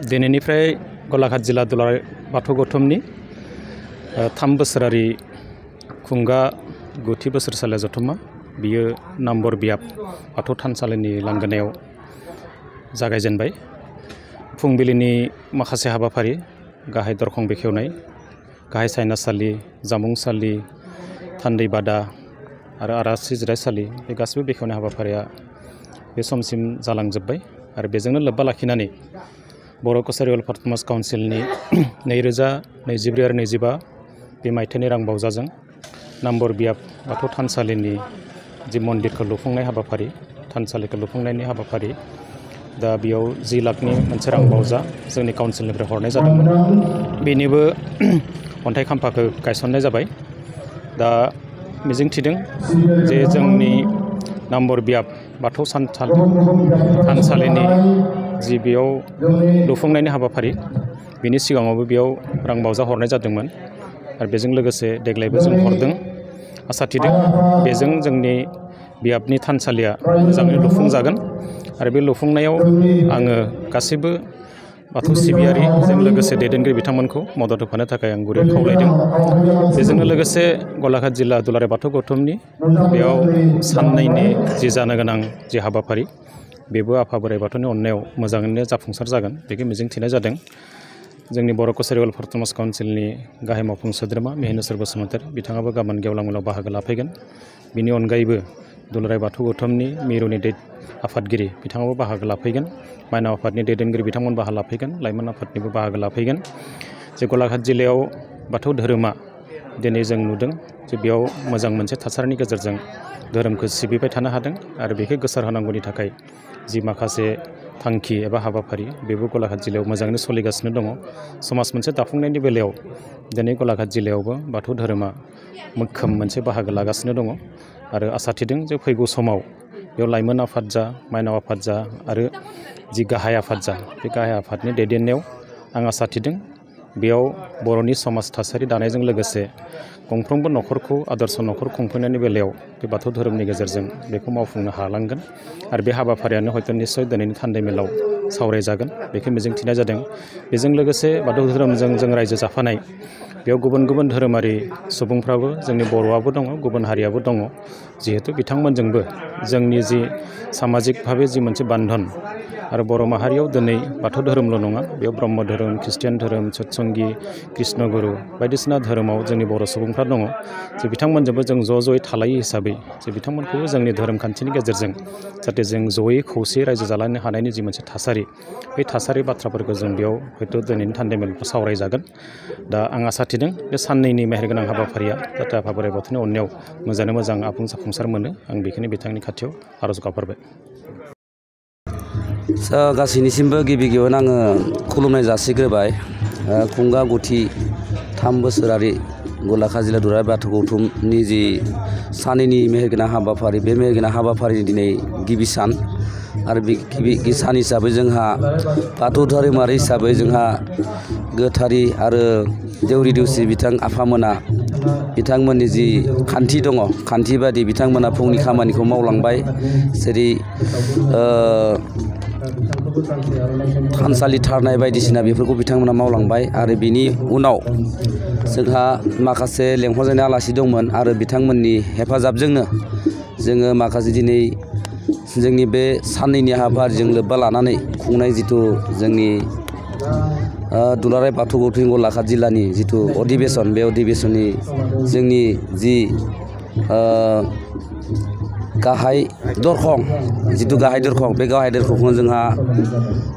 दिनैनिफ्राय गलाघाट जिल्ला दुलाराय बाथौ गौथुमनि 3 बोसोरारि खुंगा 9थि बोसोरसालिया जथुम्मा बियो नाम्बर बियाब बाथौ थानसालिनि लांगोनायाव जागायजेनबाय। फुंबिलिनि माखासे हाबाफारि गाहाय दरखं बेखेवनाय, गाहाय सायनासालि, जामुंसालि, थान्दै बादा आरो आलासि जिरायसालि बे गासिबो बेखेवनाय हाबाफारिया बे समसिम जालांजोब्बाय आरो बेजोंनो लोब्बा लाखिनानै बर' कछारी वेलफेयार समाज काउन्सिलनि 2024 आरो 25 बे मायथाइनि रां बावजाजों नाम्बर बियाब बाथौ थानसालिनि जि मन्दिरखौ लुफुंनाय हाबाफारि, थानसालिखौ लुफुंनायनि हाबाफारि, दा बेयाव 10 लाखनि मोनसे रां बावजा जोंनि काउन्सिलनिफ्राय हरनाय जादोंमोन। बेनिबो अन्थाइ खाम्फाखौ गायसननाय जाबाय। दा मिजिंथिदों जे जोंनि नाम्बर बियाब बाथौ थानसालिनि जि बेयाव लुफुंनायनि हाबाफारि बिनि सिगाङावबो बेयाव रां बावजा हरनाय जादोंमोन आरो बेजों लोगोसे देग्लायबो जों हरदों। आसा थिदों बेजों जोंनि बियाबनि थानसालिया मोजाङै लुफुंजागोन आरो बे लुफुंनायाव आङो गासैबो बाथौ सिबियारिजों लोगोसे दैदेनगिरि बिथांमोनखौ मदद होफानो थाखाय आं गुरै खावलायदों। बेजोंनो लोगोसे गलाघाट जिल्ला दुलाराय बाथौ गौथुमनि बेयाव साननैनि जि जानो गोनां जि हाबाफारि बेबो आफा बोराइ बाथौनि अननायाव मोजाङैनो जाफुंसार जागोन बेखौ मिजिंथिनाय जादों। जोंनि बर' कछारी वेलफेयार समाज काउन्सिलनि गाहाय मावफुं सोद्रोमा मेहेनेश्वर बसुमतारी बिथाङाबो गाबोन गेवलां मेलाव बाहागो लाफैगोन। बिनि अनगायैबो दुलाराय बाथौ गौथुमनि मिरुनि आफादगिरि बिथाङाबो बाहागो लाफैगोन। माइनाव आफादनि दैदेनगिरि बिथांमोन बाहागो लाफैगोन। लाइमोन आफादनिबो बाहागो लाफैगोन। जे गलाघाट जिल्लायाव बाथौ धोरोमा दिनै जों नुदों जे बेयाव मोजां मोनसे थासारिनि गेजेरजों धोरोमखौ सिबिबाय थानो हादों आरो बेखौ गोसार होनांगौनि थाखाय जि माखासे थांखि एबा हाबाफारि बेबो गलाघाट जिल्लायाव मोजाङैनो सोलिगासिनो दङ। समाज मोनसे दाफुंनायनि बेलायाव दिनै गलाघाट जिल्लायावबो बाथौ धोरोमा मैखोम मोनसे बाहागो लागासिनो दङ आरो आसा थिदों जे फैगौ समाव बेयाव लाइमोन आफाद जा, माइनाव आफाद जा आरो जि गाहाय आफाद जा बे गाहाय आफादनि दैदेननायाव आं आसा थिदों बेयाव बर'नि समाज थासारि दानायजों लोगोसे गंफ्रोमबो न'खरखौ आदर्श न'खर खुंफुंनायनि बेलायाव बे बाथौ धोरोमनि गेजेरजों बेखौ मावफुंनो हालांगोन आरो बे हाबाफारियानो हयथ' निस्सय दिनैनि थान्दै मेलाव सावरायजागोन बेखौ मिजिंथिनाय जादों। बेजों लोगोसे बाथौ धोरोमजों जों रायजो जाफानाय बेयाव गुबुन गुबुन धोरोमारि सुबुंफ्राबो जोंनि बर'आबो दङ, गुबुन हारियाबो दङ। जिहेथु बिथांमोनजोंबो जोंनि जि सामाजिक भाबै जि मोनसे बान्धन आरो बर' माहारियाव दिनै बाथौ धोरोमल' नङा बेयाव ब्रह्म धोरोम, ख्रिस्टियान धोरोम, सतसंगि, कृष्णगुरु बायदिसिना धोरोमाव जोंनि बर' सुबुंफ्रा दङ। जे बिथांमोनजोंबो जों ज'यै थालायो हिसाबै जे बिथांमोनखौबो जोंनि धोरोम खान्थिनि गेजेरजों जाहाथे जों ज'यै खौसेयै रायजो जालायनो हानायनि जि मोनसे थासारि बे थासारि बाथ्राफोरखौ जों बेयाव हयथ' दिनैनि थान्दै मेलाव सावरायजागोन। दा आं आसा थिदों बे साननैनि मेहेरगोनां हाबाफारिया जाहाथे आफा बोराइ बाथौनि अननायाव मोजाङै मोजां आबुं जाफुंसार मोनो आं बेखौनो बिथांनि खाथियाव आर'ज गाबहरबाय। गासैनिसिमबो गिबि गिबियावनो आङो खुलुमनाय जासिग्रोबाय। खुंगा 9थि 3 बोसोरारि गलाघाट जिल्ला दुलाराय बाथौ गौथुमनि जि सानैनि मेहेरगोनां हाबाफारि बे मेहेरगोनां हाबाफारिनि दिनै गिबि सान आरो बे गिबि सान हिसाबै जोंहा बाथौ धोरोमारि हिसाबै जोंहा गोथारि आरो देउरि देउसि बिथां आफामोना बिथांमोननि जि खान्थि दङ खान्थि बादि बिथांमोना फुंनि खामानिखौ मावलांबाय। जेरै थानसालि थारनाय बायदिसिना बेफोरखौ बिथांमोना मावलांबाय आरो बिनि उनाव जोंहा माखासे लेंहरजानाय आलासि दंमोन आरो बिथांमोननि हेफाजाबजोंनो जोङो माखासे दिनै जोंनि बे साननैनि हाबाफारिजों लोब्बा लानानै खुंनाय जिथु जोंनि दुलाराय बाथौ गौथुम गलाघाट जिल्लानि जिथु अधिबेसन बे अधिबेसननि जोंनि जि गाहाय दरखं बे गाहाय दरखंखौ जोंहा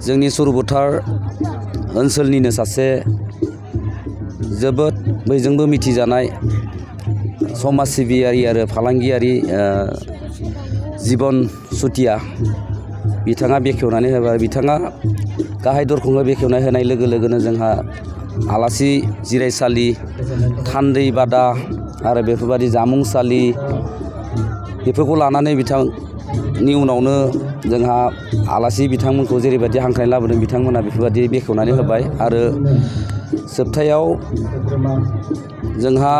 जोंनि सुरभुथार ओनसोलनिनो सासे जोबोद बयजोंबो मिथिजानाय समाज सिबियारि आरो फालांगियारि जिबन सुथिया बिथाङा बेखेवनानै होबाय। बिथाङा गाहाय दरखंखौ बेखेवनानै होनाय लोगो लोगोनो जोंहा आलासि जिरायसालि, थान्दै बादा आरो बेफोरबायदि जामुंसालि बेफोरखौ लानानै बिथांनि उनावनो जोंहा आलासि बिथांमोनखौ जेरैबायदि हांख्रायनाय लाबोदों बिथांमोना बेफोरबायदि बेखेवनानै होबाय आरो जोबथायाव जोंहा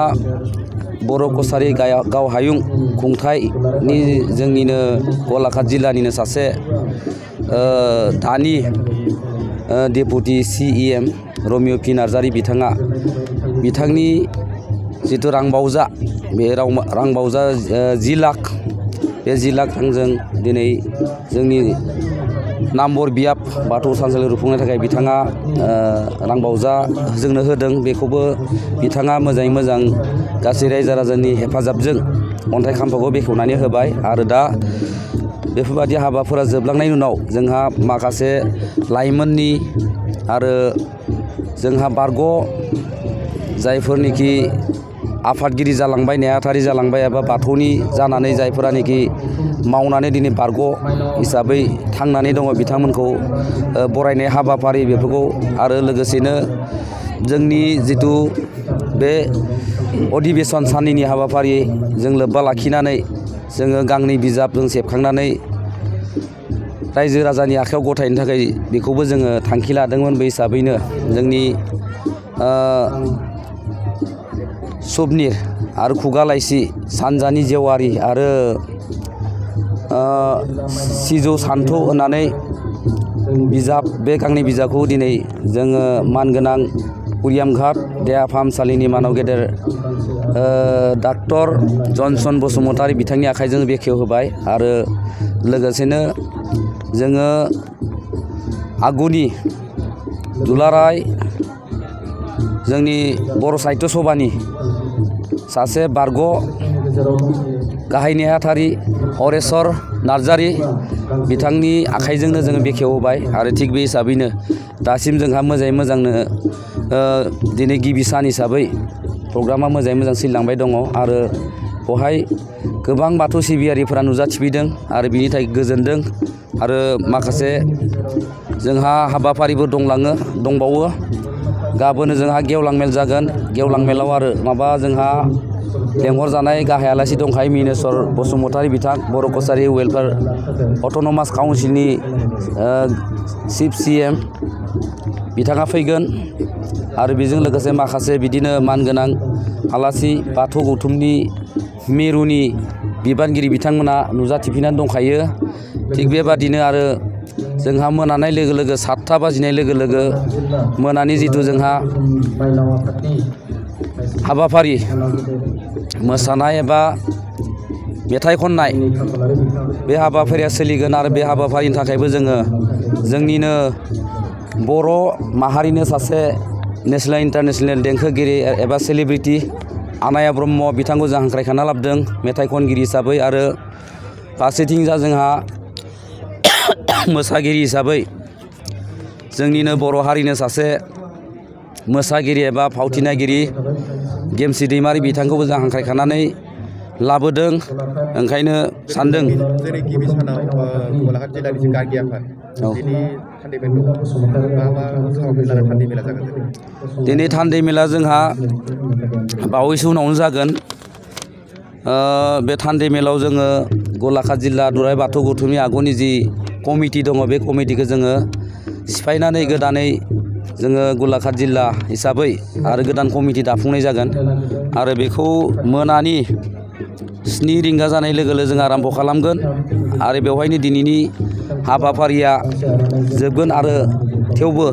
बर' कछारी गावहायुं खुंथायनि जोंनिनो गलाघाट जिल्लानिनो सासे दानि deputy CEM Romeo' P Narzary बिथांनि जिथु रांबावजा बे रांबावजा 10 लाख बे 10 लाख रांजों दिनै जोंनि नामबर बियाब बाथौ थानसालि लुफुंनो थाखाय बिथाङा रांबावजा जोंनो होदों। बेखौबो बिथाङा मोजाङै मोजां गासै रायजो राजानि हेफाजाबजों अन्थाइ खाम्फाखौ बेखेवनानै होबाय। आरो दा बेफोरबायदि हाबाफोरा जोबलांनायनि उनाव जोंहा माखासे लाइमोननि आरो जोंहा बारग' जायफोरनिखि आफादगिरि जालांबाय नेहाथारि जालांबाय एबा बाथौनि जानानै जायफोरानोखि मावनानै दिनै बारग' हिसाबै थांनानै दङ बिथांमोनखौ बरायनाय हाबाफारि बेफोरखौ आरो लोगोसेनो जोंनि जिथु बे अधिबेसन साननैनि हाबाफारि जों लोब्बा लाखिनानै जोङो गांनै बिजाब जों सेबखांनानै रायजो राजानि आखायाव गथायनो थाखाय बेखौबो जोङो थांखि लादोंमोन। बे हिसाबैनो जोंनि सुबनिर आरो खुगा लाइसि सानजानि जेवारि आरो सिजौ सान्थौ होननानै बिजाब बे गांनै बिजाबखौ दिनै जोङो मानगोनां उरियाम घाट देहा फाहामसालिनि मानाव गेदेर डाक्टर जनसन बसुमतारी बिथांनि आखाइजों बेखेवहोबाय। आरो लोगोसेनो जोङो आगुनि दुलाराय जोंनि बर' साहित्य सभानि सासे बारग' गाहाय नेहाथारि हरेस्वर नार्जारि बिथांनि आखाइजोंनो जोङो बेखेवहोबाय। आरो थिग बे हिसाबैनो दासिम जोंहा मोजाङै मोजांनो दिनै गिबि सान हिसाबै प्रग्रामा मोजाङै मोजां सोलिलांबाय दङ। आरो बेवहाय गोबां बाथौ सिबियारिफोरा नुजाथिफैदों आरो बिनि थाखाय गोजोनदों। आरो माखासे जोंहा हाबाफारिबो दंबावो। गाबोन जोंहा गेवलां मेल जागोन। गेवलां मेलाव आरो जोंहा लेंहरजानाय गाहाय आलासि दंखायो मिनेस्वर बसुमतारी बिथां बर' कसारि वेलफेयार अट'नमास काउन्सिलनि चिफ CM बिथाङा फैगोन। आरो बेजों लोगोसे माखासे बिदिनो मानगोनां आलासि बाथौ गौथुमनि मिरुनि बिबानगिरि बिथांमोना नुजाथिफैनानै दंखायो। थिग बेबादिनो आरो जोंहा मोनानाय लोगो लोगो 7टा बाजिनाय लोगो लोगो मोनानि जिथु जोंहा हाबाफारि मोसानाय एबा मेथाइ खननाय बे हाबाफारिया सोलिगोन। आरो बे हाबाफारिनि थाखायबो जोङो जोंनिनो बर' माहारिनो सासे नेसनेल इन्टारनेसनेल देंखोगिरि एबा सेलिब्रिटि आनाया ब्रह्म बिथांखौ जों हांख्रायखाना लाबोदों मेथाइ खनगिरि हिसाबै। आरो फारसेथिंजा जोंहा मोसागिरि हिसाबै जोंनिनो बर' हारिनो सासे मोसागिरि एबा फावथिनागिरि गेमस्रि दैमारि बिथांखौबो जों हांख्रायखानानै लाबोदों। ओंखायनो सानदों जेरै गिबि सानाव गलाघाट जिल्लानि जि गागि आफाद दिनै थान्दै मेल दङ। मा हाबाफारि लानानै थान्दै मेला जागोन दिनै थान्दै मेला जोंहा बावैसो उनावनो जागोन। बे थान्दै मेलाव जोङो गलाघाट जिल्ला दुलाराय बाथौ गौथुमनि आगुनि जि कमिटि दङ बे कमिटिखौ जोङो सिफायनानै गोदानै जोङो गलाघाट जिल्ला हिसाबै आरो गोदान कमिटि दाफुंनाय जागोन। आरो बेखौ मोनानि 7 रिंगा जानाय लोगो लोगो जों आराम्भ खालामगोन। आरो बेवहायनो दिनैनि हाबाफारिया जोबगोन। आरो थेवबो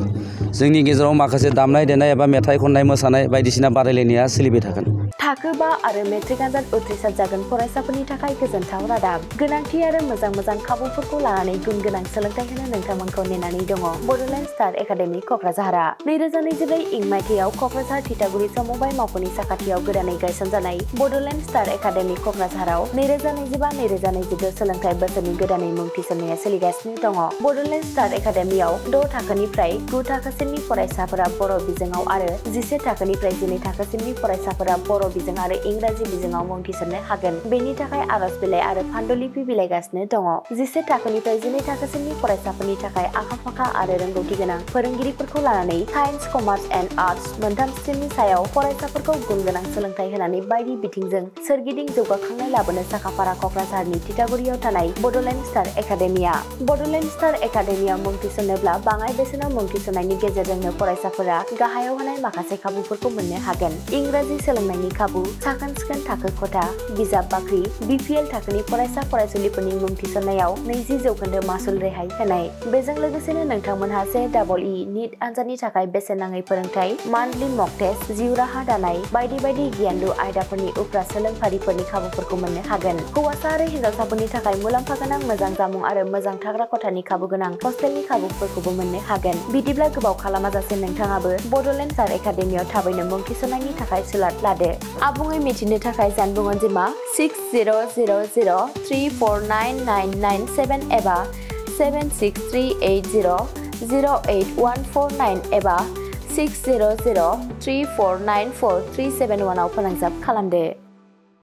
जोंनि गेजेराव माखासे दामनाय देनाय एबा मेथाइ खननाय मोसानाय बायदिसिना बादायलायनाया सोलिबाय थागोन। थाखो 5 आरो मेट्रिक आनजाद उथ्रिसार जागोन फरायसाफोरनि थाखाय गोजोनथाव रादाब। गोनांथि आरो मोजां खाबुफोरखौ लानानै गुन गोनां सोलोंथाइ होनो नोंथांमोनखौ नेनानै दङ बड'लेण्ड स्टार एकाडेमि क'क्राझारआ। 2024 इं मायथाइयाव क'क्राझार थिथागुरि समबाय मावख'नि साखाथियाव गोदानै गायसनजानाय बड'लेण्ड स्टार एकाडेमि क'क्राझाराव 2025-2026 सोलोंथाइ बोसोरनि गोदानै मुं थिसननाया सोलिगासिनो दङ। बड'लेण्ड स्टार एकाडेमियाव 6 थाखोनिफ्राय 9 थाखोसिमनि फरायसाफोरा बर' बिजोङाव आरो 11 थाखोनिफ्राय 12 थाखोसिमनि फरायसाफोरा बर' बिजों आरो इंराजि बिजोङाव मुं थिसननो हागोन। बेनि थाखाय आर'ज बिलाइ आरो फान्डुलिपि बिलाइगासिनो दङ। 11 थाखोनिफ्राय 12 थाखोसिमनि फरायसाफोरनि थाखाय आखा-फाखा आरो रोंगौथि गोनां फोरोंगिरिफोरखौ लानानै साइन्स, कमार्स एन्ड आर्टस मोनथाम स्ट्रिमनि सायाव फरायसाफोरखौ गुन गोनां सोलोंथाइ होनानै बायदि बिथिंजों सोरगिदिं जौगाखांनाय लाबोनो साखाफारा क'क्राझारनि थिथागुरियाव थानाय बड'लेण्ड स्टार एकाडेमिया। बड'लेण्ड स्टार एकाडेमियाव मुं थिसननोब्ला बाङाइ बेसेनाव मुं थिसननायनि गेजेरजोंनो फरायसाफोरा गाहायाव होनाय माखासे खाबुफोरखौ मोननो हागोन। इंराजि सोलोंनायनि खाबु खाबु, साखोन-सिखोन थाखो खथा, बिजाब बाख्रि, BPL थाखोनि फरायसा फरायसुलिफोरनि मुं थिसननायाव 20% मासुल रेहाय होनाय। बेजों लोगोसेनो नोंथांमोनहा JEE नीट आनजादनि थाखाय बेसेन नाङै फोरोंथाय, मान्थलि मक टेस्ट, जिउ राहा दानाय बायदि बायदि गियानलु आयदाफोरनि उफ्रा सोलोंफारिफोरनि खाबुफोरखौ मोननो हागोन। हौवासा आरो हिन्जावसाफोरनि थाखाय मुलाम्फा गोनां मोजां जामुं आरो मोजां थाग्रा खथानि खाबु गोनां हस्टेलनि खाबुफोरखौबो मोननो हागोन। बिदिब्ला गोबाव खालामाजासे नोंथाङाबो बड'लेण्ड स्टार एकाडेमियाव थाबैनो मुं थिसननायनि थाखाय सुलाद लादो। आबुङै मिथिनो थाखाय जानबुं अनजिमा 6000349997 एबा 7638008149 एबा 6003494371 आव फोनांजाब खालामदो।